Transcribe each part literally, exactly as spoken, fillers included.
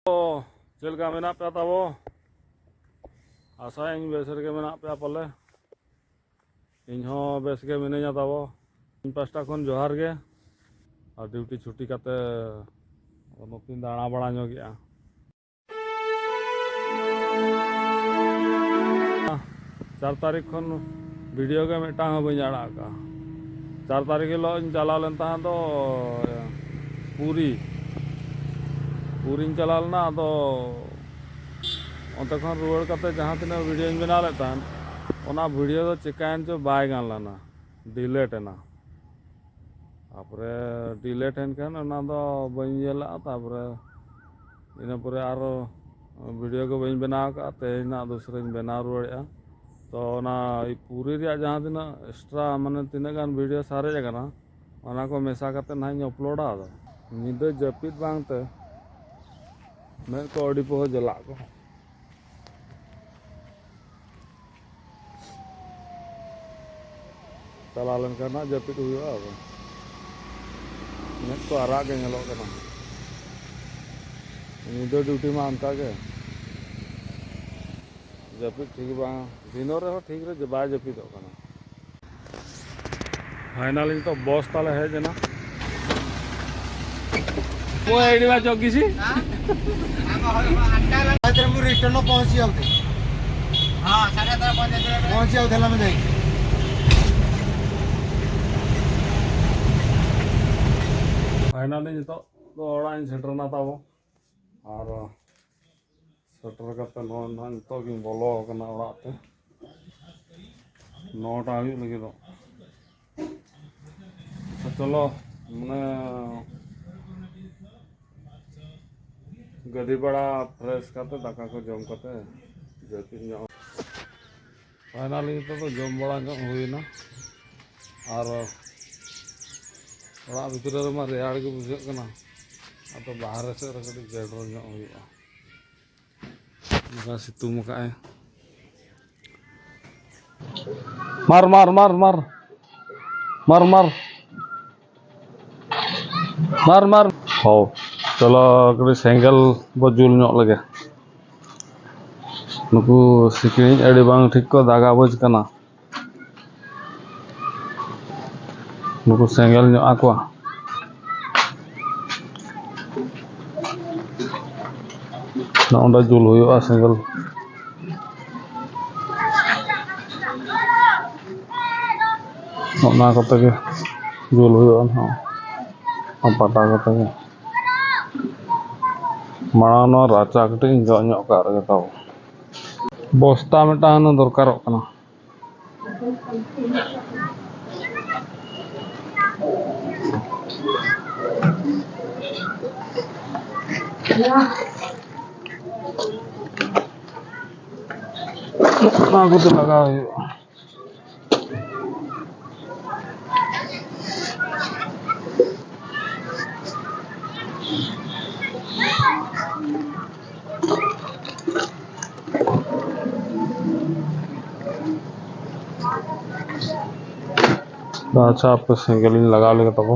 ᱪᱮᱫ ᱞᱮᱠᱟ ᱢᱮᱱᱟᱜ ᱯᱮᱭᱟ ᱛᱟᱵᱚ? ᱟᱥᱟᱭᱟᱹᱧ ᱵᱮᱥ ᱨᱮᱜᱮ ᱢᱮᱱᱟᱜ ᱯᱮᱭᱟ ᱯᱟᱞᱮ᱾ ᱤᱧ ᱦᱚᱸ ᱵᱮᱥ ᱜᱮ ᱢᱤᱱᱟᱹᱧᱟ ᱛᱟᱵᱚ᱾ ᱤᱧ ᱯᱟᱥᱴᱟ ᱠᱷᱚᱱ ᱡᱚᱦᱟᱨ ᱜᱮ᱾ ᱟᱨ ᱰᱤᱭᱩᱴᱤ ᱪᱷᱩᱴᱤ ᱠᱟᱛᱮ ᱱᱚᱛᱮᱧ ᱫᱟᱬᱟ ᱵᱟᱲᱟ ᱧᱚᱜᱮᱜᱼᱟ᱾ ᱪᱟᱨ ᱛᱟᱹᱨᱤᱠᱷ ᱠᱷᱚᱱ ᱵᱷᱤᱰᱤᱭᱳ ᱜᱮ ᱢᱤᱫᱴᱟᱝ ᱦᱚᱸ ᱵᱟᱹᱧ ᱟᱲᱟᱜ ᱟᱠᱟᱫᱼᱟ᱾ ᱪᱟᱨ ᱛᱟᱹᱨᱤᱠᱷ ᱦᱤᱞᱳᱜ ᱤᱧ ᱪᱟᱞᱟᱣ ᱞᱮᱱ ᱛᱟᱦᱮᱸᱫ ᱫᱚ ᱯᱩᱨᱤ, ᱯᱩᱨᱤᱧ ᱪᱟᱞᱟᱣ ᱞᱮᱱᱟ᱾ ᱟᱫᱚ ᱚᱱᱛᱮ ᱠᱷᱚᱱ ᱨᱩᱣᱟᱹᱲ ᱠᱟᱛᱮ ᱡᱟᱦᱟᱸ ᱛᱤᱱᱟᱹᱜ ᱵᱷᱤᱰᱤᱭᱳᱧ ᱵᱮᱱᱟᱣ ᱞᱮᱫ ᱛᱟᱦᱮᱸᱫ, ᱚᱱᱟ ᱵᱷᱤᱰᱤᱭᱳ ᱫᱚ ᱪᱤᱠᱟᱹᱭᱮᱱ ᱪᱚ ᱵᱟᱭ ᱜᱟᱱ ᱞᱮᱱᱟ, ᱰᱤᱞᱮᱴ ᱮᱱᱟ᱾ ᱛᱟᱨᱯᱚᱨᱮ ᱰᱤᱞᱮᱴ ᱮᱱ ᱠᱷᱟᱱ ᱚᱱᱟ ᱫᱚ ᱵᱟᱹᱧ ᱧᱮᱞ ᱞᱟᱜᱼᱟ᱾ ᱛᱟᱨᱯᱚᱨᱮ ᱤᱱᱟᱹ ᱯᱚᱨᱮ ᱟᱨᱚ ᱵᱷᱤᱰᱤᱭᱳ ᱠᱚ ᱵᱟᱹᱧ ᱵᱮᱱᱟᱣ ᱠᱟᱜᱼᱟ᱾ ᱛᱮᱦᱮᱧ ᱱᱟᱜ ᱫᱚᱥᱨᱟᱧ ᱵᱮᱱᱟᱣ ᱨᱩᱣᱟᱹᱲᱮᱜᱼᱟ᱾ ᱛᱚ ᱚᱱᱟ ᱯᱩᱨᱤ ᱨᱮᱭᱟᱜ ᱡᱟᱦᱟᱸ ᱛᱤᱱᱟᱹᱜ ᱮᱠᱥᱴᱨᱟ, ᱢᱟᱱᱮ ᱛᱤᱱᱟᱹᱜ ᱜᱟᱱ ᱵᱷᱤᱰᱤᱭᱳ ᱥᱟᱨᱮᱡ ᱟᱠᱟᱱᱟ, ᱚᱱᱟ ᱠᱚ ᱢᱮᱥᱟ ᱠᱟᱛᱮ ᱱᱟᱦᱟᱜ ᱤᱧ ᱟᱯᱞᱳᱰᱟ᱾ ᱟᱫᱚ ᱧᱤᱫᱟᱹ ᱡᱟᱹᱯᱤᱫ ᱵᱟᱝᱛᱮ ᱢᱮᱫ ᱠᱚ ᱟᱹᱰᱤ ᱯᱚᱦᱚ ᱡᱮᱞᱟᱜ ᱠᱚ᱾ ᱪᱟᱞᱟᱣ ᱞᱮᱱᱠᱷᱟᱱ ᱱᱟᱜ ᱡᱟᱹᱯᱤᱫ ᱦᱩᱭᱩᱜᱼᱟ᱾ ᱟᱫᱚ ᱢᱮᱫ ᱠᱚ ᱟᱨᱟᱜ ᱜᱮ ᱧᱮᱞᱚᱜ ᱠᱟᱱᱟ᱾ ᱧᱤᱫᱟᱹ ᱰᱤᱭᱩᱴᱤ ᱢᱟ ᱚᱱᱠᱟ ᱜᱮ, ᱡᱟᱹᱯᱤᱫ ᱴᱷᱤᱠ ᱵᱟᱝ, ᱫᱤᱱᱚ ᱨᱮᱦᱚᱸ ᱴᱷᱤᱠ ᱨᱮ ᱵᱟᱭ ᱡᱟᱹᱯᱤᱫᱚᱜ ᱠᱟᱱᱟ᱾ ᱯᱷᱟᱭᱱᱟᱞᱤ ᱱᱤᱛᱚᱜ ᱵᱚᱥ ᱛᱟᱞᱮ ᱦᱮᱡ ᱮᱱᱟ᱾ ᱳᱭ ᱟᱹᱰᱤ ᱵᱟᱡᱚᱜ ᱜᱮᱥᱤ᱾ ᱟᱪᱪᱷᱟ, ᱢᱩ ᱨᱤᱴᱟᱨᱱ ᱯᱚᱦᱚᱸᱪᱤ ᱟᱣᱛᱮ᱾ ᱦᱮᱸ, ᱥᱟᱲᱮ ᱟᱴ ᱯᱚᱦᱚᱸᱪᱤ ᱟᱣᱛᱮ᱾ ᱯᱚᱦᱚᱸᱪᱤ ᱟᱣᱛᱮ ᱞᱟᱢᱮ ᱡᱟᱭ᱾ ᱯᱷᱟᱭᱱᱟᱞᱤ ᱱᱤᱛᱚᱜ ᱫᱚ ᱚᱲᱟᱜ ᱤᱧ ᱥᱮᱴᱮᱨ ᱮᱱᱟ ᱛᱟᱵᱚ᱾ ᱟᱨ ᱥᱮᱴᱮᱨ ᱠᱟᱛᱮ ᱱᱚᱜᱼᱚᱭ ᱱᱟᱦᱟᱜ ᱱᱤᱛᱚᱜ ᱜᱤᱧ ᱵᱚᱞᱚ ᱟᱠᱟᱱᱟ ᱚᱲᱟᱜ ᱛᱮ᱾ ᱱᱚᱴᱟ ᱦᱩᱭᱩᱜ ᱞᱟᱹᱜᱤᱫᱚᱜ᱾ ᱟᱪᱪᱷᱟ, ᱪᱚᱞᱚ, ᱢᱟᱱᱮ, ᱜᱟᱹᱰᱤ ᱵᱟᱲᱟ ᱯᱷᱨᱮᱥ ᱠᱟᱛᱮ, ᱫᱟᱠᱟ ᱠᱚ ᱡᱚᱢ ᱠᱟᱛᱮ ᱡᱟᱹᱯᱤᱫ ᱧᱚᱜ᱾ ᱯᱷᱟᱭᱱᱟᱞᱤ ᱱᱤᱛᱚᱜ ᱫᱚ ᱡᱚᱢ ᱵᱟᱲᱟ ᱧᱚᱜ ᱦᱩᱭᱱᱟ᱾ ᱟᱨ ᱚᱲᱟᱜ ᱵᱷᱤᱛᱨᱤ ᱨᱮᱢᱟ ᱨᱮᱭᱟᱲ ᱜᱮ ᱵᱩᱡᱷᱟᱹᱜ ᱠᱟᱱᱟ᱾ ᱟᱫᱚ ᱵᱟᱦᱨᱮ ᱥᱮᱫ ᱨᱮ ᱠᱟᱹᱴᱤᱡ ᱜᱮᱰᱨᱚ ᱧᱚᱜ ᱦᱩᱭᱩᱜᱼᱟ᱾ ᱱᱚᱝᱠᱟ ᱥᱤᱛᱩᱝ ᱟᱠᱟᱫᱼᱟᱭ᱾ ᱢᱟᱨ, ᱢᱟᱨ, ᱢᱟᱨ, ᱢᱟᱨ᱾ ᱢᱟᱨ, ᱢᱟᱨ᱾ ᱢᱟᱨ, ᱢᱟᱨ᱾ ᱦᱚ᱾ ᱪᱚᱞᱚ, ᱠᱟᱹᱴᱤᱡ ᱥᱮᱸᱜᱮᱞ ᱵᱚ ᱡᱩᱞ ᱧᱚᱜ ᱞᱮᱜᱮ᱾ ᱱᱩᱠᱩ ᱥᱤᱠᱲᱤᱡ ᱟᱹᱰᱤ ᱵᱟᱝ ᱴᱷᱤᱠ ᱠᱚ ᱫᱟᱜᱟ ᱵᱩᱡᱽ ᱠᱟᱱᱟ᱾ ᱱᱩᱠᱩ ᱥᱮᱸᱜᱮᱞ ᱧᱚᱜ ᱟᱠᱚᱣᱟ᱾ ᱱᱚᱜᱼᱚ ᱱᱚᱸᱰᱮ ᱡᱩᱞ ᱦᱩᱭᱩᱜᱼᱟ ᱥᱮᱸᱜᱮᱞ᱾ ᱚᱱᱟ ᱠᱚᱛᱮ ᱜᱮ ᱡᱩᱞ ᱦᱩᱭᱩᱜᱼᱟ ᱱᱟᱦᱟᱜ, ᱯᱟᱴᱟ ᱠᱚᱛᱮ ᱜᱮ᱾ ᱢᱟᱲᱟᱝ ᱱᱚᱣᱟ ᱨᱟᱪᱟ ᱠᱟᱹᱴᱤᱡ ᱤᱧ ᱡᱚᱜ ᱧᱚᱜ ᱠᱟᱜ ᱨᱮᱜᱮ ᱛᱟᱵᱚ᱾ ᱵᱚᱥᱛᱟ ᱢᱤᱫᱴᱟᱝ ᱦᱩᱱᱟᱹᱝ ᱫᱚᱨᱠᱟᱨᱚᱜ ᱠᱟᱱᱟ᱾ ᱚᱱᱟ ᱠᱚᱛᱮ ᱞᱟᱜᱟᱣ ᱦᱩᱭᱩᱜᱼᱟ᱾ ᱟᱪᱪᱷᱟ, ᱦᱟᱯᱮ ᱥᱮᱸᱜᱮᱞ ᱤᱧ ᱞᱟᱜᱟᱣ ᱞᱮᱜᱮ ᱛᱟᱵᱚ᱾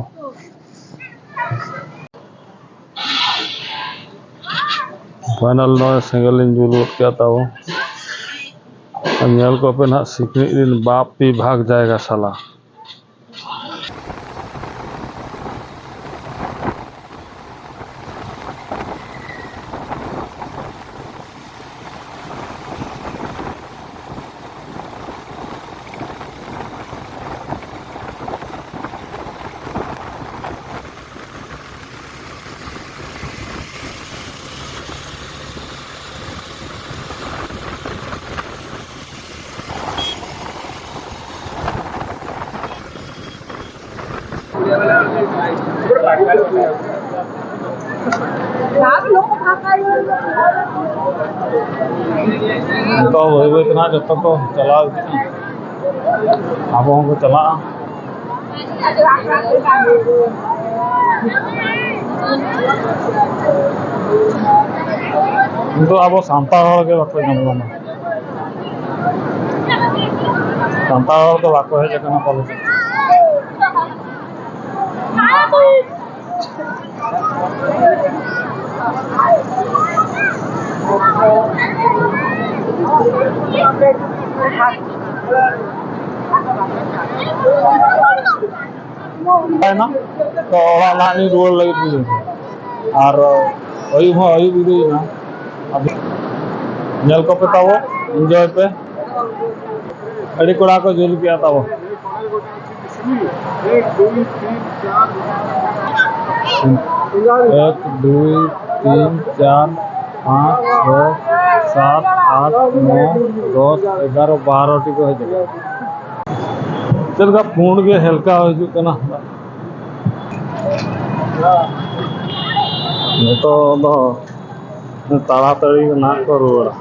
ᱯᱷᱟᱭᱱᱟᱞ ᱱᱚᱜᱼᱚᱭ ᱥᱮᱸᱜᱮᱞ ᱤᱧ ᱡᱩᱞ ᱜᱚᱫ ᱠᱮᱜᱼᱟ ᱛᱟᱵᱚ᱾ ᱟᱨ ᱧᱮᱞ ᱠᱚᱯᱮ ᱱᱟᱦᱟᱜ, ᱥᱤᱠᱲᱤᱡ ᱨᱮᱱ ᱵᱟᱯ ᱵᱤᱵᱷᱟᱜᱽ ᱡᱟᱭᱜᱟ ᱥᱟᱞᱟ᱾ ᱱᱤᱛᱚᱜ ᱵᱟᱹᱭ ᱵᱟᱹᱭ ᱛᱮ ᱱᱟᱦᱟᱜ ᱡᱚᱛᱚ ᱠᱚ ᱪᱟᱞᱟᱣ ᱤᱫᱤᱜᱼᱟ᱾ ᱟᱵᱚ ᱦᱚᱸᱠᱚ ᱪᱟᱞᱟᱜᱼᱟ᱾ ᱠᱤᱱᱛᱩ ᱟᱵᱚ ᱥᱟᱱᱛᱟᱲ ᱦᱚᱲ ᱜᱮ ᱵᱟᱠᱚ ᱧᱟᱢ ᱞᱮᱱᱟ᱾ ᱥᱟᱱᱛᱟᱲ ᱦᱚᱲ ᱫᱚ ᱵᱟᱠᱚ ᱦᱮᱡ ᱟᱠᱟᱱᱟ ᱯᱟᱞᱮ᱾ ᱛᱚ ᱚᱲᱟᱜ ᱱᱟᱦᱟᱜ ᱞᱤᱧ ᱨᱩᱣᱟᱹᱲ ᱞᱟᱹᱜᱤᱫ ᱜᱮ᱾ ᱟᱨ ᱟᱹᱭᱩᱵ ᱦᱚᱸ ᱟᱹᱭᱩᱵ ᱤᱫᱤᱭᱮᱱᱟ᱾ ᱟᱫᱚ ᱧᱮᱞ ᱠᱚᱯᱮ ᱛᱟᱵᱚ, enjoy ᱯᱮ᱾ ᱟᱹᱰᱤ ᱠᱚᱲᱟ ᱠᱚ ᱡᱩᱞ ᱠᱮᱜᱼᱟ ᱛᱟᱵᱚ᱾ ᱮᱠ, ᱫᱩᱭ, ᱛᱤᱱ, ᱪᱟᱨ, ᱯᱟᱸᱪ, ᱪᱷᱚ, ᱥᱟᱛ, ᱟᱴ, ᱱᱚ, ᱫᱚᱥ, ᱮᱜᱟᱨᱚ, ᱵᱟᱨᱚ ᱴᱤ ᱠᱚ ᱦᱮᱡ ᱟᱠᱟᱱᱟ᱾ ᱪᱮᱫ ᱞᱮᱠᱟ ᱯᱩᱸᱰ ᱜᱮ ᱦᱮᱞᱠᱟᱣ ᱦᱤᱡᱩᱜ ᱠᱟᱱᱟ᱾ ᱱᱤᱛᱚᱜ ᱫᱚ ᱛᱟᱲᱟᱛᱟᱲᱤ ᱱᱟᱦᱟᱜ ᱠᱚ ᱨᱩᱣᱟᱹᱲᱟ᱾